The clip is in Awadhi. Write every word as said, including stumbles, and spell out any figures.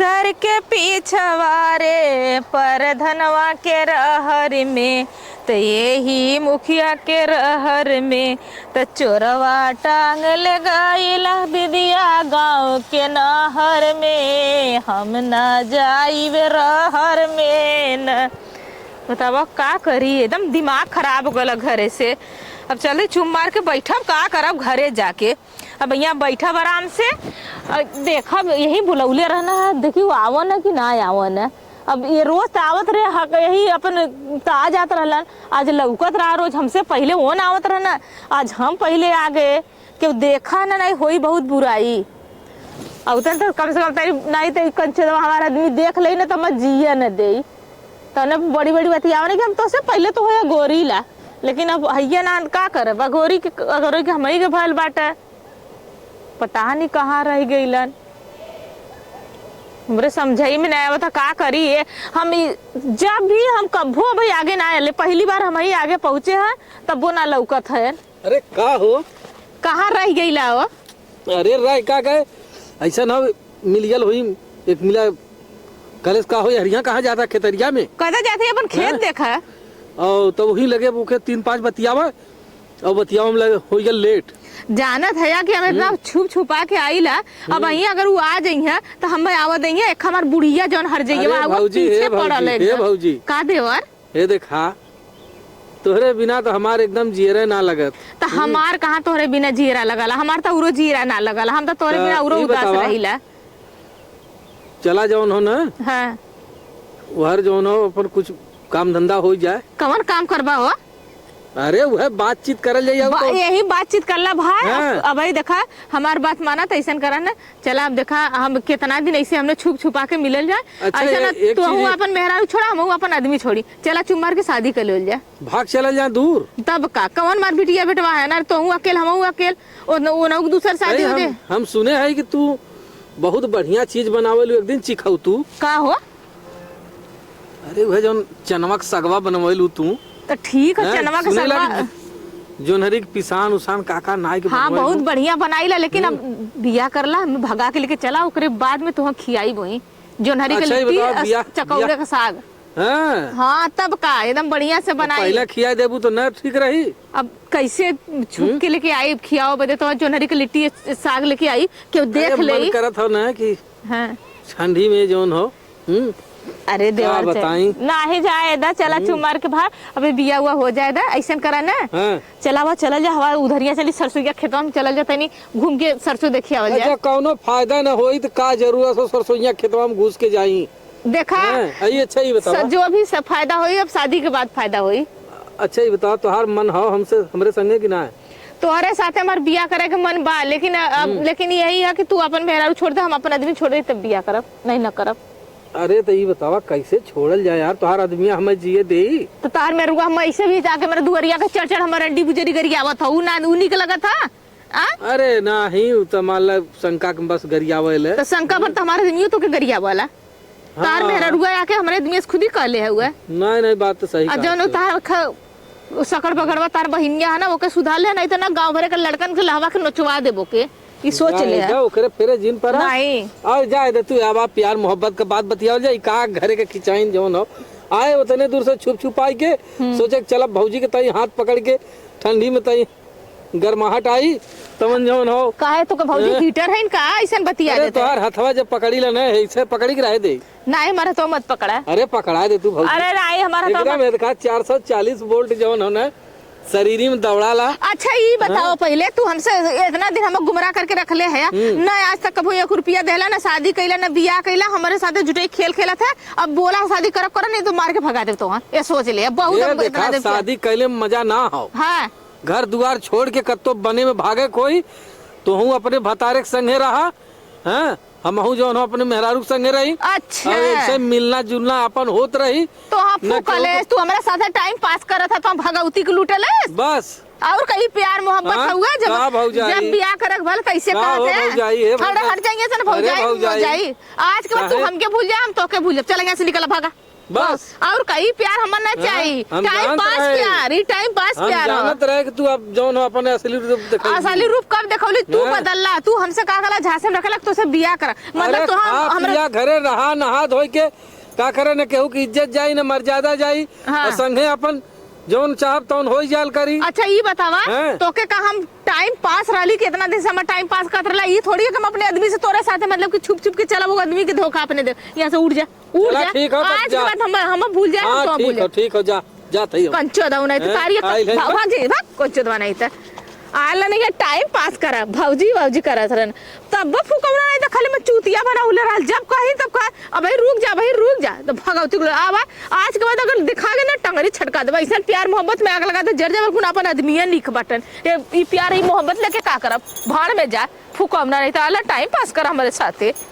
ट्रैक्टर के पीछवा रे, परधनवा के रहर में, त यही मुखिया के रहर में, त चोरवा टांग ले गइला दीदिया गाँव के नहर में, हम ना जाइब रहर में न। बतावा का करी, एकदम दिमाग खराब हो गला घरे से। अब चले चुप मार के बैठब, का करब घरे जाके। अब यहाँ बैठब आराम से, अ, देखब, यही बुलौले रहना है, देखी वो आवन है कि ना आवन है। अब ये रोज त आवत रहे, हक, यही अपन त आ जात रहलन, आज लौकत रहा रोज, हमसे पहिले वो ना आवत रहना, आज हम पहिले आ गए। केहू देखा ना, नहीं होई बहुत बुराई। अब तन तो कम से कम तनी नहीं तो ई कंचनवा हमार आदमी देख लेई ना तो मत जिए न देई। तने बड़ी बड़ी बतियावे ना कि हम तोसे पहिले तो होया गोरी ला, लेकिन अब हइये ना, का करब, अगोरी के, अगोरी के हमही के भयल बाटे। पता नहीं कहाँ रह गइलन। हमरे समझई में नहीं आवत, का करी ये। हम ई, जब भी हम कभो अभी आगे ना आले, पहली बार हमही आगे पहुँचे हैं, तब वो ना लौकत है। अरे का हो? कहाँ रह गइला हो? अरे रह का गए, ऐसा ना मिलियल होई, एक मिला कलेस का हो, हरिया कहाँ जाता, खेतरिया में? कहता जाते अपन खेत हैं? देखा। और तो वही लगे भूखे तीन पाँच बतियावा, और बतियावा में लगे हो गया लेट। जानत है कि हम इतना हम्म। छुप छुपा के आईला, अब हम्म। वहीं अगर वो आ जाइए तो हम आवा देंगे, एक हमार बुढ़िया जौन हर जाइए, अरे वो भौजी, पीछे हे पड़ल भौजी, है हे एकदम। भौजी। का देवर? हे देखा, तोहरे बिना तो हमार एकदम जियरे ना लगत। तो हम्म। हमार कहाँ तोहरे बिना जियरा लगला, हमार तो उरो जियरा ना लगला, हम तो तोहरे तो बिना उरो ई उदास बतावा, रहिला। चला जौन हो ना, हाँ। उहर जौन हो अपन कुछ काम धंधा हो जाए। कवन काम करबा हो? अरे उहे बातचीत करल जाई, और बा-, तो यही बातचीत करला भाई। हाँ। अब, अब भाई देखा, हमार बात माना तो ऐसन करा ना, चला, अब देखा, हम कितना दिन ऐसे हमने छुप छुपा के मिलल जाए। अच्छा, ऐसा ना, ए-, एक तोहू चीज अपन मेहरारू छोड़ा, हमहू अपन आदमी छोड़ी। चला, चुप मार के शादी कर लेल जाए। भाग चलल जाए दूर। तब का, कौन मार बिटिया बेटवा है ना, तोहू अकेल, हमहू अकेल, ओ न-, ओ नौक दूसर शादी अरे, हो हम, जाए। हम सुने है कि तू बहुत बढ़िया चीज बनावेलू, एक दिन चिखाऊ तू। का हो? अरे, वह जौन चनवा के सगवा बनवेलू तू। तो ठीक है, हैं? चनवा के सुने सगवा। लागी, जोन्हरी के पिसान उसान का का नाई के हाँ, बनवेलू। बहुत बढ़िया बनाईला, लेकिन अब हम्म। बिया करला, हमें भगा के लेके चला, ओकरे बाद में तोह खियाई बोई। जोन्हरी के अच्छा, ये लिट्टी, बताओ, अस-, बिया, चकौड़े बिया। का साग। हाँ। हाँ, तब का, एकदम बढ़िया से तो बनाई। पहले खिया देबू तो न ठीक रही। अब कैसे छुप हम्म। के लेके आई, खियाओ बदे तो जोन्हरी के लिट्टी, साग लेके आई, केहू अरे, देख मन लेई। करत हो ना कि हाँ। ठंडी में जौन हो, हम्म। अरे का देवर से बताई? नाही जाए दा, चला हम्म। चुप मार के भाग, अबे बिया हुआ हो जाए दा, ऐसन करा ना। हाँ। चला हुआ चलल जा, हवा उधरिया चली सरसोईया खेतवा में चलल जा, तनी घूम के सरसों देखी आवल अच्छा, जाए। कौनो फायदा न होई त का जरूरत हो सरसोईया खेतवा में घुस के जाई? देखा, हाँ, आई अच्छा, ये बतावा। स-, जो भी सब फायदा होई, अब शादी के बाद फायदा होई। अच्छा, ये बतावा, तोहार मन हो हमसे, हमरे संगे कि ना? तोहरे साथे हमार बियाह करे के मन बा, लेकिन अब, हम्म। लेकिन यही है कि तू अपन मेहरारू छोड़ दे, हम अपन आदमी छोड़ दे, तब बियाह करब, नहीं न करब। अरे, तो ई बतावा, कैसे छोड़ल जाए यार? तोहार आदमिया हमें जिए देई? तो तोहार मेहरुआ हम ऐसे भी जाके मेरे दुआरिया के चढ़ चढ़ हमार अंडी बुजरी गरियावत ह, उ ना, उ निक लगत ह? आ? अरे, नाही, उ तो मान ला शंका के बस गरियावे ले। तो शंका पर तो हमार आदमियो तो के गरियावे वाला। तोहार हाँ। मेहरुआ आके हमरे आदमी से खुद ही कहले है हुआ। नहीं, नहीं, बात तो सही आ, कहा जौन तू। तोहार ख-, सकड़ बगड़वा तार बहिनिया है ना, ओके सुधार ले, नहीं तो ना गाँव भरे के लड़कन के लहवा के नोचवा देबो के। ई सोच जाए ले। दा, ओकरे फेरे जिन पड़ा। नहीं। और जाए दे तू, अब आप प्यार मोहब्बत के बात बतियावल जाए, का घरे के खिंचाइन जौन हो। आए उतने दूर से छुप छुप आई के, हम्म। सोचे कि चलब भौजी के ताई हाथ पकड़ के, ठंडी में ताई गरमाहट आई, तवन जौन हो। काहे तो के भौजी हैं? हीटर है इनका, ऐसन बतिया अरे देते। तोहार हथवा जब पकड़ी ला ना, ऐसे पकड़ी के रहे दे। नाही, हमारा तो मत पकड़ा। अरे, पकड़ा दे तू भौजी। अरे, नाही, हमारा तो एकदम मत। एतका चार सौ चालीस वोल्ट जौन हो ना, शरीरी में दौड़ाला। अच्छा, ई बताओ हाँ? पहिले, तू हमसे इतना दिन हमें गुमराह करके रख ले है, हम्म। ना आज तक कभू एक रुपया देला, ना शादी कैला, ना बियाह कैला, हमारे साथे झूठे खेल खेलत है। अब बोला शादी करब, करो, नहीं तो मार के भगा देब तोहार। ये सोच ले, अब बहुत ये हम देखा, इतना दिन से शादी कैले में मजा ना हो। हाँ। घर दुआर छोड़ के कत्तो बने में भागे कोई, तोहू अपने भतारे के संगे रहा, हैं? हमहू जौन हो अपने मेहरारू के संगे रही। अच्छा। और इनसे मिलना जुलना अपन होत रही। तो हाँ, न फूकलेस, केहू तू हमरा साथे टाइम पास करत ह, तो हम भगौती के लूटलेस। बस। और कहीं प्यार मोहब्बत हाँ? हुआ जब, का भौजाई? जब बियाह करक भल कैसे का हो कहते हैं? भौजाई, हे थोड़ा भौजाई। हट जाइए सन अरे भौजाई, भौजाई। भौजाई। आज के बाद तू काहे? हमके भूल जा, हम तोके भूल जा। चल यहाँ से निकल, भागा। बस। और का, ई प्यार हमर ना हाँ, चाही। हम टाइम जानत पास रहे। प्यार, ई टाइम पास हम प्यार ह। जानत रहे कि तू अब जौन हो अपने असली रूप देखाई। असली रूप कब देखौली? तू हैं? बदलला, तू हमसे का कहला, झांसे में रखेला, तोसे बियाह करा। मतलब अरे तो हम, खा हमरा पिया घरे रहा, नहा धोई के का करे, न केहू की इज्जत जाई, न मर्यादा जाई। हाँ। और संगे अपन जौन चाहब तौन होई जाल करी। अच्छा, ई बतावा, हैं? तोके का हम टाइम पास रहली कि इतना दिन से हमर टाइम पास करत रहला? ई थोड़ी है कि हम अपने आदमी से तोरे साथे, मतलब कि छुप छुप के चला, वो आदमी के धोखा अपने दे, यहाँ से उठ जा। उड़ चला, जा। ठीक हो, तब आज के जा। बाद हम, हम भूल जाए, हाँ, हम तो ठीक भूल हो, जाए। ठीक हो, जा, जा, तई हो। कंचो दऊ नहीं तो हैं? कारी का-, आइल है, भा-, बा- भाग जाइए, भाग, कंचो दवा नहीं तो। आला नहीं है, टाइम पास करा, भौजी, भौजी करत रहन। तब वो फुकौना नहीं तो खाली मैं चूतिया बना उले रहल। जब कही, तब कहा, "अबे रुक जा, भाई, रुक जा।" तो भगवती को आवा, आज के बाद अगर दिखा गए ना, टंगरी छटका देबा। ऐसन प्यार मोहब्बत में आग लगा दे, जर जबर कुन अपन आदमी है, निक बटन। ये, ये प्यार, ये मोहब्बत लेके का करब? भाड़ में जा, फुकौना नहीं तो आला टाइम पास कर हमारे साथे।